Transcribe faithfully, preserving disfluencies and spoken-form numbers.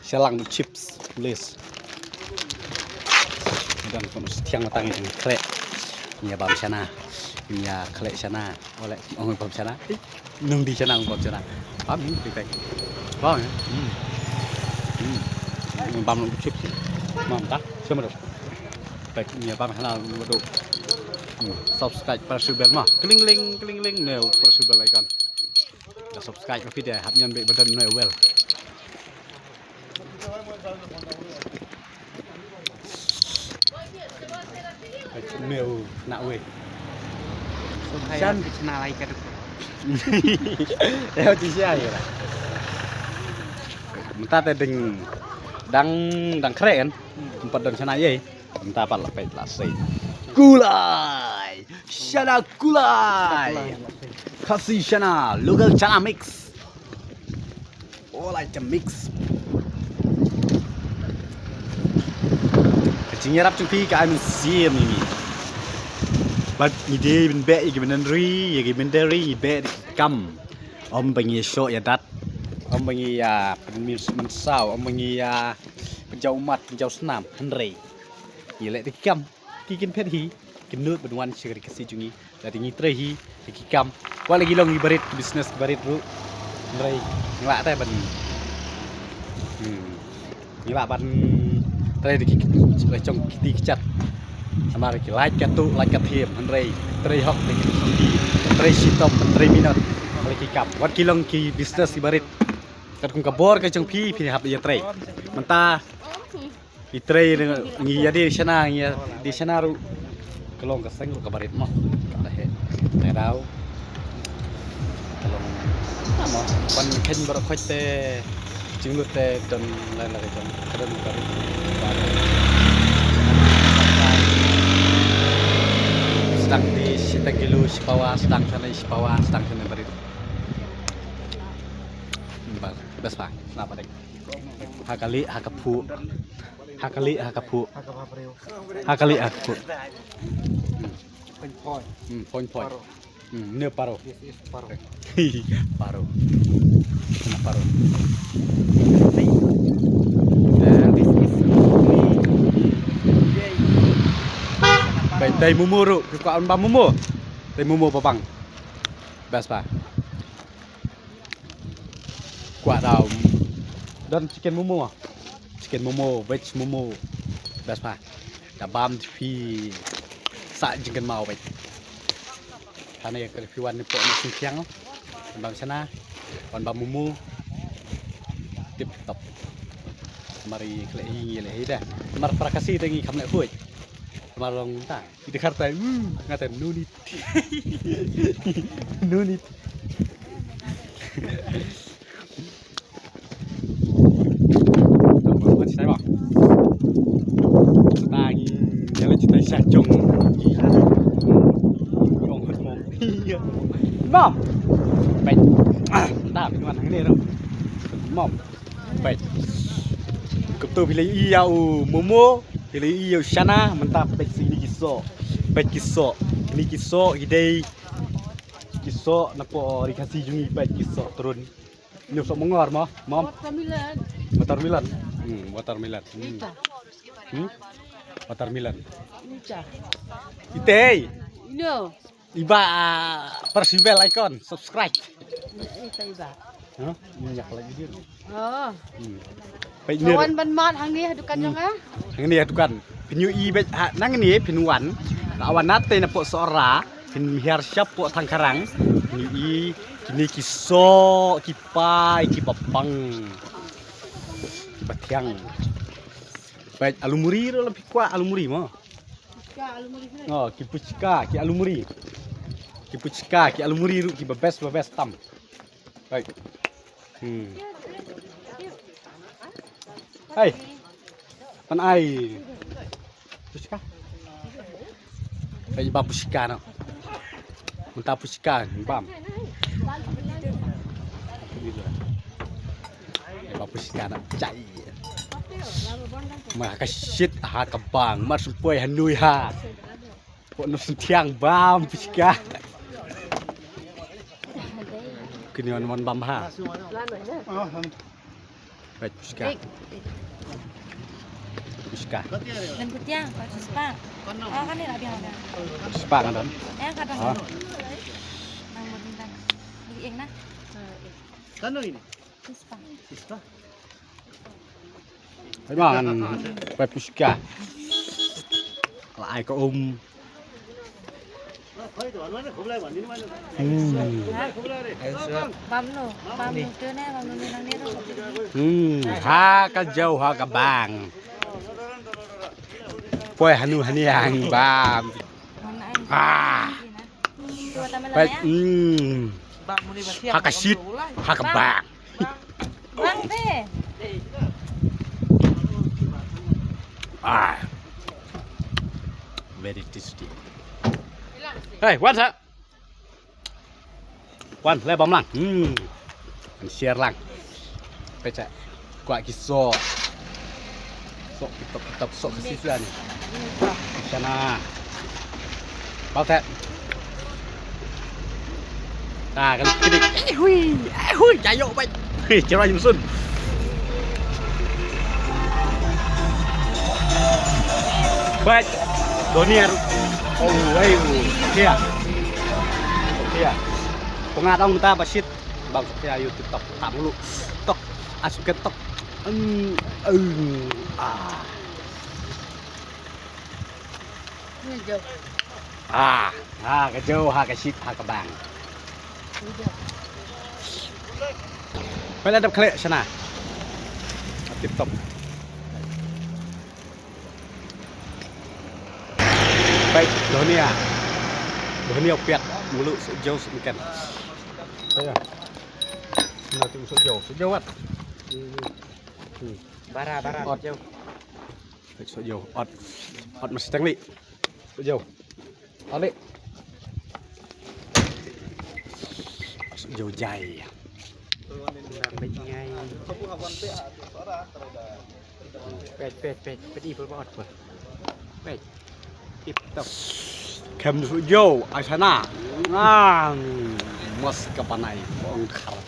Shalang chips, please. Don kon thiang matang ïa khleh. Ïa bam shana. Ïa khleh shana. Ole, ong bam shana. Nung di shana, ong bam shana. Bam ni, tek tek. Bam ni. Hmm. Hmm. Bam chips. Bam ta. Sama tu. Tek ïa bam shana, waduh. Hmm. Subscribe, press bell ma. Kling kling kling kling ne, press bell icon. Subscribe ma phi de, hap ñion bad button ne, well. Meu na we. Shan. Chana lai ka duk. Eo ti sia ye. Mynta te ding dang dang kren. Tempat don sana ye. Mynta pat la peit la sei. Kulai. Shana kulai. Khasi shana, local chana mix. All item mix. Ka jingïarap jong phi ka ai mynsiem ïa ngi. Bad ngi dei ban beh ïa ki mynder ri, ïa ki mynder ri, ngi beh da ki kam. Ym ba ngi ïa shoh ïa dat. Ym ba ngi ïa pynmynsaw, ym ba ngi ïa pynjaw ummat, pynjaw snam, hynrei ngi leh da ki kam. Ki kin phet hi, kin nud ban wan sha ka ri Khasi jong ngi. Lada ngi trei hi, ïa ki kam. Wat la ki long ki barit, ki business ki barit ruh. Hynrei ngi lah te ban, hmm, ngi lah ban trei da ki, la jong ki kti ki jait. Namar ki lait katto, lait kathiem, hynrei trei hok da ki kti, trei shitom, trei minot, la ki kam. Wat ki long ki business ki barit. Katkum ka bor ka jong phi, phi hap ïa trei. Mynta ngi trei, ngi ïa die shana, ngi ïa die shana ruh. Ka long ka seng ruh ka barit mo. Ka da heh. Ka daw. Ka long. Mo. Ban khein baroh khoit te jinglut te don lai lai ka jong. Ka don barit. Sdang die shiteng kilo, shi pawa, sdang shane shi pawa, sdang shane barit. Bas, bas pa. Sna pa dek. Ha ka lieh, ha ka phuh. Ha ka lieh, ha ka phuh. Ha ka lieh, ha ka phuh. Hmm. Point, point. Hmm, point, point. Paro. Hmm, ne paro. This is paro. Paro. Ne paro. And this is me. Yay. Bai, tai momo ruh, ki kwah un bam momo. Tai momo ba bang. Best pa. Kwah da, um, don chicken momo. Chicken momo, veg momo. Best pa. Da bam phi sa jingkynmaw bad. Hane ka phi wan ni pok ni sing kiang. Bam shana. Wan bam momo. Tip top. Mari khleh hi ngi leh hi da. Mar para Khasi te ngi kham leh huid. Mar long ta. Ite khartai, uh, ngata no need. No need. Tang ba wat sai ba. Tang ya la jitai sa jong. Long hot mom. Mom. Bai. Ah, ta phi wan hangne ro. Mom. Peit. Kumto phi la ïohi ïa u momo, phi la ïohi ïa u shana, mynta peit sha kine ki soh. Peit ki soh. Kine ki soh ki dei ki soh napoh ri Khasi jong ngi, peit ki soh trun. Ino soh mongor mo, mom? Watermelon. Watermelon. Hmm, watermelon. Hmm. Ita. Hmm? Watermelon. Ita. Itei. Ino. Iba, ah, press bell icon, subscribe. Ita iba. Hah? Ini yak lagi dia. Oh. Hmm. Baik ni. Kawan ban mat hangne ha dukan jong nga. Hangne ha dukan. Phin ïohi bad ha nangne phin wan. Ka wan nate napoh Sohra, phin hiar shap poh Thangkarang. Phin ïohi kine ki soh, ki pai, ki bapang. Ki bathiang. Bad alu muri ruh la phi kwah alu muri mo. Oh, ki puchka, ki alu muri. Ki puchka, ki alu muri ruh ki ba best, ba best tam. Right. Hmm. Hey. Pan ai. Puchka. Hey, ba puchka no. Mynta puchka bam. Ba puchka na jai. Ma ka shit ha ka bang, ma sum poi ha nui ha. Pok no sentiang bam puchka. Kini wan wan bam ha. Peit pyrshah. Pyrshah. Ngan kutia, peit pyrshah. Ah, kan ni lah biang biang. Pyrshah kan don. Eh, kan don. Ah. Nang buat bintang. Di eng nah. Kan ini. Pyrshah. Pyrshah. Hai man, pyrshah. Lah ai ka um. Hmm. Bam no, bam no tu ne, bam no ni nang ni tu. Hmm, ha ka jaw ha ka bang. Poi hanu hani ang bam. Ah. Peit, hmm. Ha ka shit, ha ka bang. Bang te. Ah. Very tasty. Hey, what's up? Wan, le bam lang. Hmm. Kan share lang. Peit sa. Kwah ki soh. Soh kitok kitok soh ka sisla ni. Shana. Bam te. Ta kan kidik. Eh hui. Eh hui, jayo bai. Hei, cerah jumsun. Bai. Doniar. Oh, hei. Kia. Kia. Pengat ong ta basit. Bang Sofia, ayu TikTok, tak mulu. Tok, asukan tok. Em, em, ah. Ni jauh. Ah, ha ka jaw, ha ka shit, ha ka bang. Ni jauh. Peit la dap khleh shana. TikTok. Peit, dohnia. Dohnia u piat, mulu suk jaw suk meken. Aya. Na tu suk jaw, suk jaw wat. Hmm. Bara, bara, ot. Jaw. Peit suk jaw, ot. Ot masih tang li. Suk jaw. Ot li. Suk jaw jai. Peit, peit, peit, peit, i pul ot pul. Peit. Tip top. Kem su jo, ai sana. Ngang. Mos ka panai, bong khar.